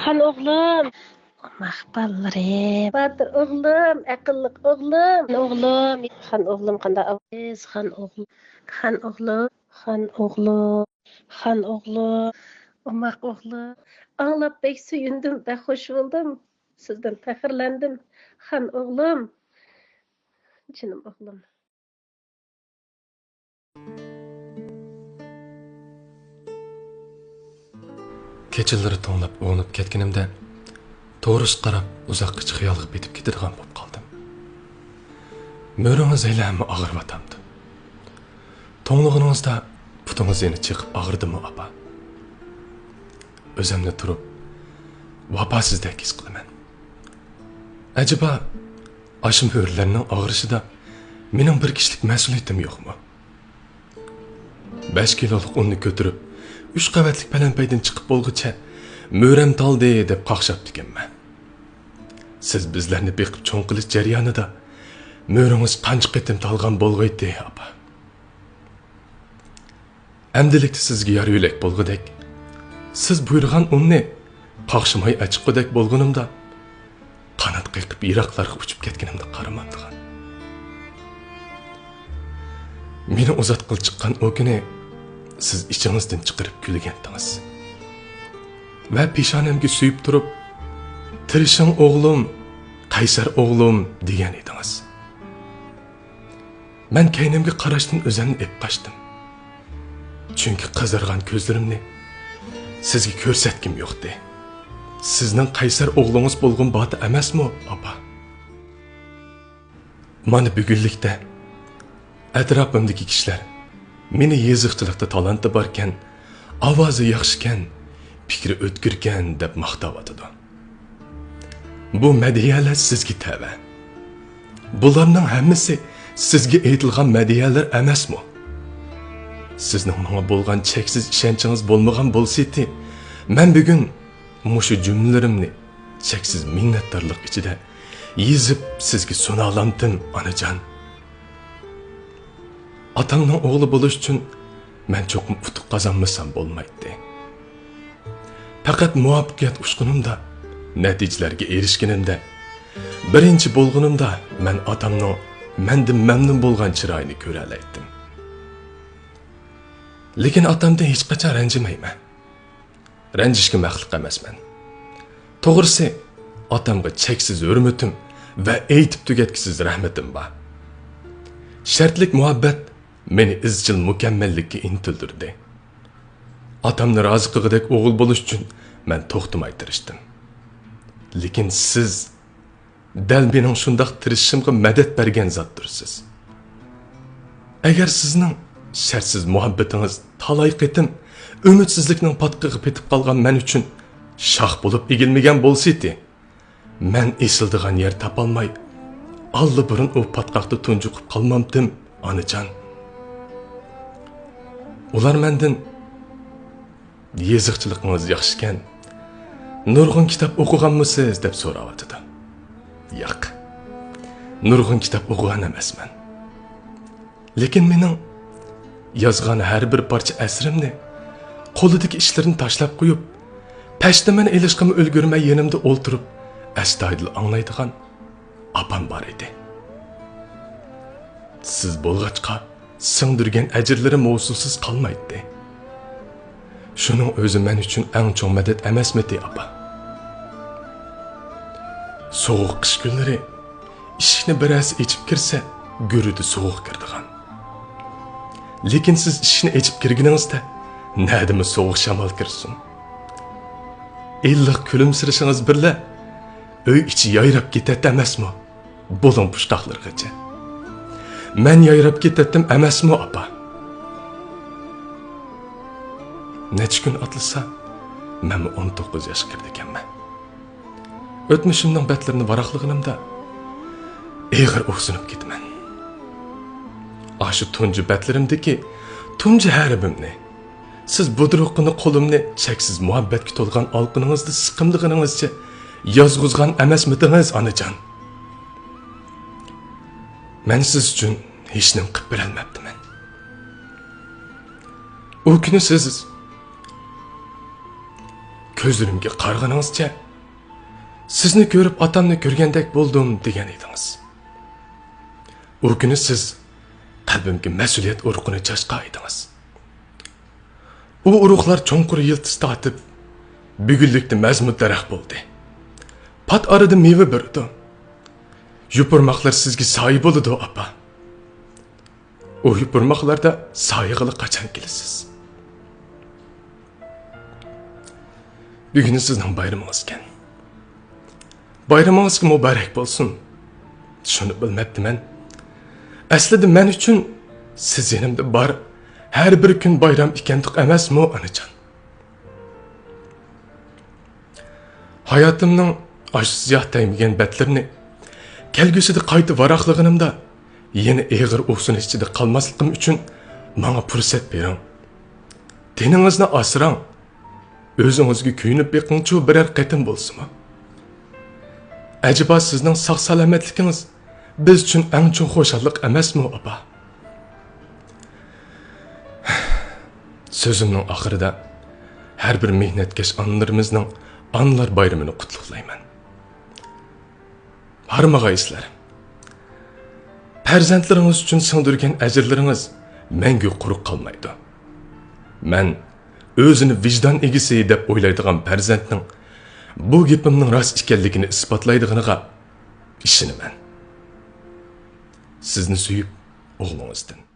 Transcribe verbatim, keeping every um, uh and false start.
خان ئوغلۇم، ئوماق بالىلىرىم، باتۇر ئوغلۇم، ئەقىللىق ئوغلۇم، ئوغلۇم، خان ئوغلۇم، قانداق ئاۋاز، خان ئوغلۇم، خان ئوغلۇم، خان ئوغلۇم، خان ئوغلۇم، ئوماق ئوغلۇم. ئاڭلاپ بەك سۆيۈندۈم، بەك خۇش بولدۇم. سىزدىن پەخىرلەندىم، خان ئوغلۇم. جېنىم ئوغلۇم. كېچىلىرى توڭلاپ ئويغىنىپ كەتكىنىمدە، توغرىسىغا قاراپ ئۇزاققىچە خىيالغا پېتىپ كېتىدىغان بولۇپ قالدىم. مۈرىڭىز ھېلىھەممە ئاغرىۋاتامدۇ؟ توڭلىغىنىڭىزدا پۇتىڭىز يەنە چېقىپ ئاغرىدىمۇ، ئاپا؟ ئۆزۈمنى تۇرۇپ ۋاپاسىزدەك ھېس قىلىمەن. ئەجەبا، ئاشۇ مۈرىلەرنىڭ ئاغرىشىدا مېنىڭ بىر كىشىلىك مەسئۇلىيىتىم يوقمۇ؟ بەش كىلولۇق ئۇننى كۆتۈرۈپ، ئۈچ قەۋەتلىك پەلەمپەيدىن چىقىپ بولغۇچە مۈرەم تالدى دەپ قاقشاپتىكەنمەن. سىز بىزلەرنى بېقىپ چوڭ قىلىش جەريانىدا مۈرىڭىز قانچە قېتىم تالغان بولغىيتى، ئاپا؟ ئەمدىلىكتە سىزگە يار يۆلەك بولغۇدەك، سىز بۇيرۇغان ئۇننى قاقشىماي ئەچىققۇدەك بولغىنىمدا، قانات قېقىپ يىراقلارغا ئۇچۇپ كەتكىنىمدە قارىمامدىغان. مېنى ئۇزاتقىلى چىققان ئۇ كۈنى سىز ئىچىڭىزدىن چىقىرىپ كۈلگەنتىڭىز ۋە پېشانەمگە سۆيۈپ تۇرۇپ، «تىرىشىڭ ئوغلۇم، قەيسەر ئوغلۇم» دېگەن ئىدىڭىز. مەن كەينىمگە قاراشتىن ئۆزۈمنى ئېلىپ قاچتىم. چۈنكى قىزارغان كۆزلىرىمنى سىزگە كۆرسەتكۈم يوقتى. سىزنىڭ قەيسەر ئوغلىڭىز بولغۇم بارتى ئەمەسمۇ، ئاپا؟ مانا بۈگۈنلۈكتە ئەتراپىمدىكى كىشىلەر مېنى يېزىقچىلىقتا تالانتى باركەن، ئاۋازى ياخشىكەن، پىكرى ئۆتكۈركەن دەپ ماختاۋاتىدۇ. بۇ مەدھىيەلەر سىزگە تەۋە. بۇلارنىڭ ھەممىسى سىزگە ئېيتىلغان مەدھىيەلەر ئەمەسمۇ؟ سىزنىڭ ماڭا بولغان چەكسىز ئىشەنچىڭىز بولمىغان بولسىتى، مەن بۈگۈن مۇشۇ جۈملىلىرىمنى چەكسىز مىننەتدارلىق ئىچىدە يېزىپ سىزگە سۇنالامتىم، ئانىجان. ئاتامنىڭ ئوغلى بولۇش ئۈچۈن مەن چوقۇم ئۇتۇق قازانمىسام بولمايتتى. پەقەت مۇۋەپپەقىيەت ئۇچقىنىمدا، نەتىجىلەرگە ئېرىشكىنىمدە، بىرىنچى بولغىنىمدا مەن ئاتامنىڭ مەندىن مەمنۇن بولغان چىرايىنى كۆرەلەيتتىم. لېكىن ئاتامدىن ھېچقاچان رەنجىمەيمەن. رەنجىشكىمۇ ھەقلىق ئەمەسمەن. توغرىسى، ئاتامغا چەكسىز ھۆرمىتىم ۋە ئېيتىپ تۈگەتكۈسىز رەھمىتىم بار. شەرتلىك مۇھەببەت مېنى ئىزچىل مۇكەممەللىككە ئىنتىلدۈردى. ئاتامنى رازى قىلغۇدەك ئوغۇل بولۇش ئۈچۈن مەن توختىماي تىرىشتىم. لېكىن سىز دەل مېنىڭ شۇنداق تىرىشىشىمغا مەدەت بەرگەن زاتتۇرسىز. ئەگەر سىزنىڭ شەرتسىز مۇھەببىتىڭىز تالاي قېتىم ئۈمىدسىزلىكنىڭ پاتقىقى پېتىپ قالغان مەن ئۈچۈن شاخ بولۇپ ئېگىلمىگەن بولسىتى، مەن ئېسىلىدىغان يەر تاپالماي، ئاللىبۇرۇن ئۇ پاتقاقتا تۇنجۇقۇپ قالمامتىم، ئانىجان. ئۇلار مەندىن، «يېزىقچىلىقىڭىز ياخشىكەن، نۇرغۇن كىتاب ئوقۇغانمۇسىز؟» دەپ سوراۋاتىدۇ. ياق، نۇرغۇن كىتاب ئوقۇغان ئەمەسمەن. لېكىن مېنىڭ يازغان ھەر بىر پارچە ئەسىرىمنى، قولىدىكى ئىشلىرىنى تاشلاپ قويۇپ، پەشتىمىنى ئېلىشقىمۇ ئۈلگۈرمەي يېنىمدا ئولتۇرۇپ ئەستايىدىل ئاڭلايدىغان ئاپام بار ئىدى. سىز بولغاچقا سىڭدۈرگەن ئەجىرلىرى ماۋزۇسىز قالمايتتى. شۇنىڭ ئۆزى مەن ئۈچۈن ئەڭ چوڭ مەدەت ئەمەسمىتى، ئاپا؟ سوغۇق قىش كۈنلىرى ئىشىكنى بىرەرسى ئېچىپ كىرسە، گۈررىدە سوغۇق كىرىدىغان. لېكىن سىز ئىشىكنى ئېچىپ كىرگىنىڭىزدە، نەدىمۇ سوغۇق شامال كىرسۇن، ئىللىق كۈلۈمسىرىشىڭىز بىلەن ئۆي ئىچى يايراپ كېتەتتى ئەمەسمۇ؟ بۇلۇڭ پۇچقاقلىرىغىچە. مەن يايراپ كېتەتتىم ئەمەسمۇ، ئاپا؟ نەچچە كۈن ئاتلىسا، مەنمۇ ئون توققۇز ياشقا كىرىدىكەنمەن. ئۆتمۈشۈمنىڭ بەتلىرىنى ۋاراقلىغىنىمدا، ئېغىر ئۇھسىنىپ كېتىمەن. ئاشۇ تۇنجى بەتلىرىمدىكى تۇنجى ھەرپىمنى، سىز بۇدرۇققىنە قولۇمنى چەكسىز مۇھەببەتكە تولغان ئالىقىنىڭىزدا سىقىملىغىنىڭىزچە يازغۇزغان ئەمەسمىدىڭىز، ئانىجان؟ مەن سىز ئۈچۈن ھېچنېمە قىلىپ بېرەلمەپتىمەن. ئۇ كۈنى سىز كۆزلىرىمگە قارىغىنىڭىزچە، سىزنى كۆرۈپ ئاتامنى كۆرگەندەك بولدۇم دېگەن ئىدىڭىز. ئۇ كۈنى سىز قەلبىمگە مەسئۇلىيەت ئۇرۇقىنى چاچقان ئىدىڭىز. ئۇ ئۇرۇقلار چوڭقۇر يىلتىز تارتىپ، بۈگۈنلۈكتە مەزمۇت دەرەخ بولدى. پات ئارىدا مېۋە بېرىدۇ. يوپۇرماقلار سىزگە سايە بولىدۇ، ئاپا. ئۇ يوپۇرماقلاردا سايىغىلا قاچان كېلىسىز؟ بۈگۈن سىزنىڭ بايرىمىڭىزكەن. بايرىمىڭىزغا مۇبارەك بولسۇن. شۇنى بىلمەپتىمەن. ئەسلىدە مەن ئۈچۈن سىز يېنىمدا بار ھەر بىر كۈن بايرام ئىكەندۇق ئەمەسمۇ، ئانىجان؟ ھاياتىمنىڭ ئاشۇ سىياھ تەگمىگەن بەتلىرىنى كەلگۈسىدە قايتا ۋاراقلىغىنىمدا، يەنە ئېغىر ئۇھسىنىش ئىچىدە قالماسلىقىم ئۈچۈن ماڭا پۇرسەت بېرىڭ. تېنىڭىزنى ئاسراڭ. ئۆزىڭىزگە كۆيۈنۈپ بېقىڭچۇ، بىرەر قېتىم بولسىمۇ. ئەجەبا سىزنىڭ ساق-سالامەتلىكىڭىز بىز ئۈچۈن ئەڭ چوڭ خۇشاللىق ئەمەسمۇ، ئاپا؟ سۆزۈمنىڭ ئاخىرىدا ھەر بىر مېھنەتكەش ئانىلىرىمىزنىڭ ئانىلار بايرىمىنى قۇتلۇقلايمەن. ھارمىغايسىلەر. پەرزەنتلىرىڭىز ئۈچۈن سىڭدۈرگەن ئەجىرلىرىڭىز مەڭگۈ قۇرۇق قالمايدۇ. مەن ئۆزىنى ۋىجدان ئىگىسى دەپ ئويلايدىغان پەرزەنتنىڭ بۇ گېپىمنىڭ راست ئىكەنلىكىنى ئىسپاتلايدىغىنىغا ئىشىنىمەن. سىزنى سۆيۈپ، ئوغلىڭىزدىن.